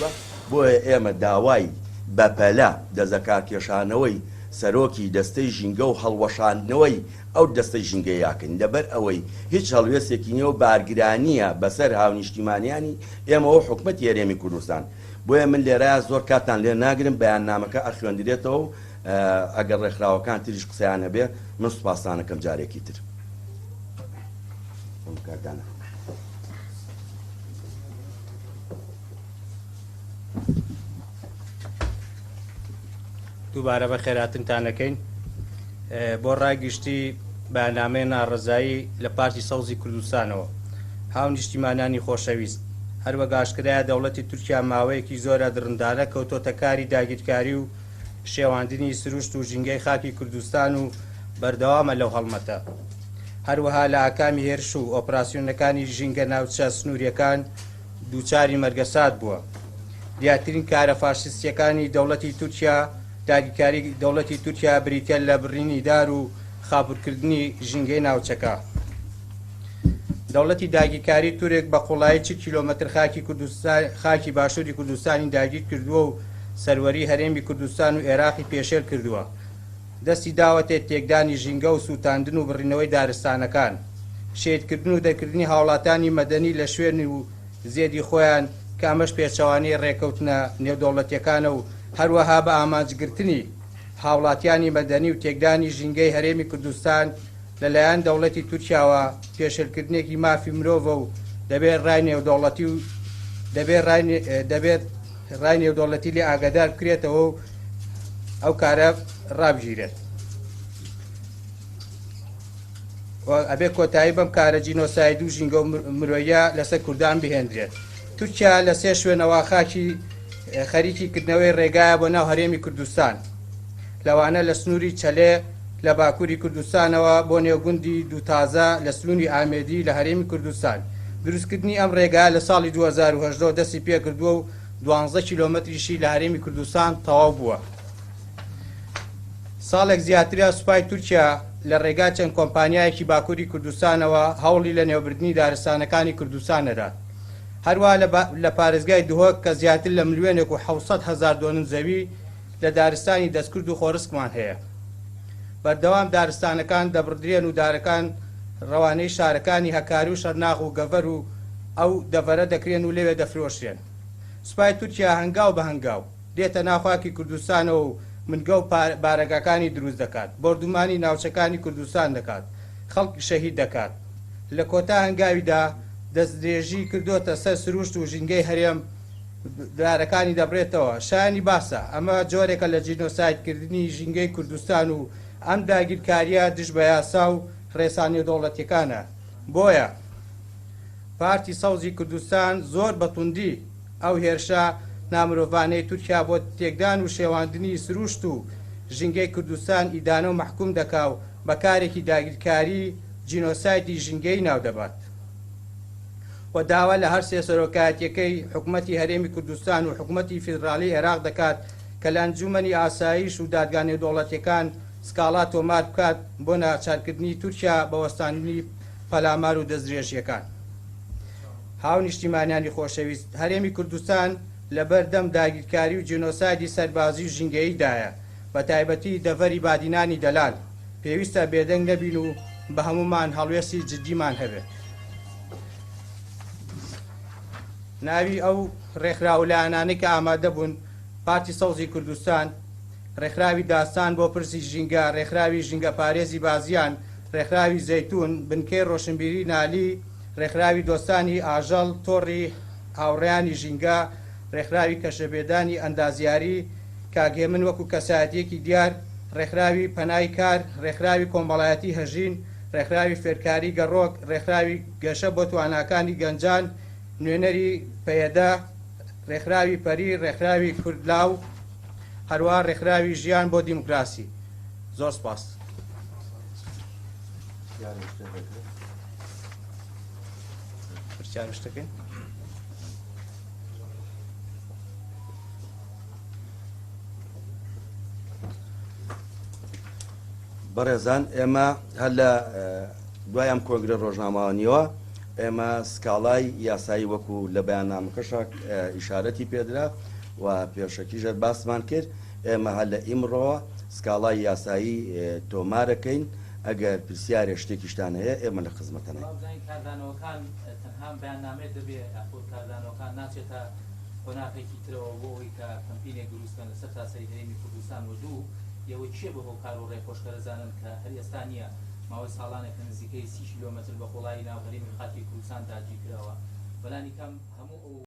کردووە، بۆیە ئێمە داوای بەپەلە دەستلەکارکێشانەوەی سەرۆکی دەستەی ژینگە و هەڵوەشاندنەوەی ئەو دەستەی ژینگەیە ئەکەین، لەبەر ئەوەی هیچ هەڵوێستێکی نییە و بارگرانییە بەسەر هاونیشتیمانیانی ئێمەوە و حکومەتی هەرێمی کوردستان. بۆیە من لێرەیا زۆر کاتتان لێ ناگرم، بەیاننامەکە ئەخوێندرێتەوە و ئەگەر ڕێکخراوەکان تریش قسەیان هەبێ من سوپاستان ئەکەم جارێکی تر. کاک دانا. دووبارە بەخێراتنتان ئەکەین بۆ ڕای گشتی بەیاننامەی ناڕەزایی لە پارتی سەوزی کوردستانەوە. هاونیشتیمانانی خۆشەویست، هەروەک ئاشکرایە دەوڵەتی تورکیا ماوەیەکی زۆرە دڕندانە کەوتۆتە کاری داگیرکاری و شێواندنی سروشت و ژینگەی خاکی کوردستان و بەردەوامە لەو هەڵمەتە. هەروەها لە ئاکامی هێرش و ئۆپراسیۆنەکانی ژینگە ناوچە سنووریەکان دووچاری مەرگەسات بووە. دیارترین کارە فاشیستیەکانی دەوڵەتی تورکیا داگیرکاری دەوڵەتی تورکیا بریتیە لە بڕینی دار و خاپورکردنی ژینگەی ناوچەکە. دەوڵەتی داگیرکاری تورک بە قوڵایی 40 کیلۆمەتر خاکی کوردستان خاکی باشووری کوردستانی داگیر کردووە و سەروەری هەرێمی کوردستان و ئێراقی پێشێل کردووە. دەستی داوەتێ تێکدانی ژینگە و سووتاندن و بڕینەوەی دارستانەکان، شەهیدکردن و دەرکردنی هاوڵاتانی مەدەنی لە شوێن و زێدی خۆیان کە ئەمەش پێچەوانەی ڕێکەوتنە نێودەوڵەتیەکانە و هەروەها بە ئامانجگرتنی هاوڵاتیانی مەدەنی و تێکدانی ژینگەی هەرێمی کوردستان لەلایەن دەوڵەتی تورکیاوە پێشێلکردنێکی مافی مرۆڤە و دەبێت ڕای نێودەوڵەتی و دەبێت ڕای دەبێت ڕای نێودەوڵەتی لێ ئاگادار بکرێتەوە و ئەو کارە ڕابگیرێت. ئەبێ کۆتایی بەم کارە جینۆساید و ژینگە و مرۆیە لەسەر کوردان بهێندرێت. تورکیا لە سێ شوێنەوە خاکی خەریکی کردنەوەی ڕێگایە بۆ ناو هەرێمی کوردستان، لەوانە لە سنووری چەلێ لە باکووری کوردستانەوە بۆ نێو گوندی دووتازە لە سنووری ئامێدی لە هەرێمی کوردستان. دروستکردنی ئەم ڕێگایە لە ساڵی 2018 دەستی پێکردووە و 12 کیلۆمەتریشی لە هەرێمی کوردستان تەواو بووە. ساڵێک زیاترە سوپای تورکیا لە ڕێگای چەند کۆمپانیایەکی باکووری کوردستانەوە هەوڵی لەنێوبردنی دارستانەکانی کوردستان دەدات. هەروەها لە پارێزگای دهۆک کە زیاتر لە ملیۆنێک و 700,000 دۆنم زەوی لە دارستانی دەستکرد و خۆڕسکمان هەیە. بەردەوام دارستانەکان دەبڕدرێن و دارەکان ڕەوانەی شارەکانی هەکاری و شەرناخ و گەڤەر و ئەو دەڤەرە دەکرێن و لەوێ دەفرۆشرێن. سوپای تورکیا هەنگاو بە هەنگاو دێتە ناو خاکی کوردستانەوە و بنگە و بارەگاکانی دروست دەکات، بۆردومانی ناوچەکانی کوردستان دەکات، خەڵک شەهید دەکات. لە کۆتا هەنگاویدا دەستدرێژی کردۆتە سەر سروشت و ژینگەی هەرێم، دارەکانی دەبڕێتەوە. شایانی باسە، ئەمە جۆرێکە لە جینۆسایدکردنی ژینگەی کوردستان و ئەم داگیرکارییە دژ بە یاسا و ڕێسا نێودەوڵەتییەکانە. بۆیە پارتی سەوزی کوردستان زۆر بە توندی ئەو هێرشە نامرۆڤانەی تورکیا بۆ تێکدان و شێواندنی سروشت و ژینگەی کوردستان ئیدانە و مەحکوم دەکا و بە کارێکی داگیرکاری جینۆسایدی ژینگەیی ناودەبات و داوا لە هەرسێ سەرۆکایەتیەکەی حکومەتی هەرێمی کوردستان و حکومەتی فیدراڵی عێراق دەکات کە لە ئەنجومەنی ئاسایش و دادگا نێودەوڵەتیەکان سکاڵا تۆمار بکات بۆ ناچارکردنی تورکیا بە وەستاندنی پەلامار و دەستدرێژیەکان. هاونیشتیمانیانی خۆشەویست، هەرێمی کوردستان لەبەردەم داگیرکاری و جینۆسایدی سەربازی و ژینگەییدایە، بەتایبەتی دەڤەری بادینانی دەلال، پێویستە بێدەنگ نەبین و بە هەموومان هەڵوێستی جدیمان هەبێت. ناوی ئەو ڕێکخراو و لایەنانەی کە ئامادە بوون، پارتی سەوزی کوردستان، ڕێکخراوی داستان بۆ پرسی ژینگە، ڕێکخراوی ژینگەپارێزی بازیان، ڕێکخراوی زەیتوون، بنکەی ڕۆشنبیری نالی، ڕێکخراوی دۆستانی ئاژەڵ، تۆڕی هاوڕێیانی ژینگە، ڕێکخراوی کەشەپێدانی ئەندازیاری، کاک هێمن وەکو کەسایەتییەکی دیار، ڕێکخراوی پەنای کار، ڕێکخراوی کۆمەڵایەتی هەژین، ڕێکخراوی فێرکاری گەڕۆک، ڕێکخراوی گەشە بۆ تواناکانی گەنجان، نوێنەری پەیەدە، ڕێکخراوی پەری، ڕێکخراوی کوردلاو، هەروەها ڕێکخراوی ژیان بۆ دیموکراسی. زۆر سپاس. پرسیار شتەکەین. بەڕێزان ئێمە هەر لە دوای ئەم کۆنگرە ڕۆژنامەوانیەوە. ئێمە سکاڵای یاسایی وەکو لە بەیاننامەکەشا ئیشارەتی پێدرا و پێشەکیش هەر باسمان کرد، ئێمە هەر لە ئیمڕۆوە سکاڵای یاسایی تۆمارەکەین، ئەگەر پرسیارێ شتێکیشتان هەیە ئێمە لە خزمەتەنین. با بزانین کاردانەوەکان تەنها ئەم بەیاننامەیە دەبێ یاخود کاردانەوەکان ناچێتە قۆناغێکی ترەوە بۆ ئەوەی کە کەمپینێک دروست کەن لە سەرتاسەری هەرێمی کوردستان و دوو ئێوە کێ بە هۆکار و ڕێخۆشکەرە زانن کە هەر ئێستا نییە ماوەی ساڵانێکە نزیکەی 30 کیلۆمەتر بە قوڵایی ناو هەرێمی خاکی کوردستان داگیرکراوە بەلانی کەم هەموو ئەو.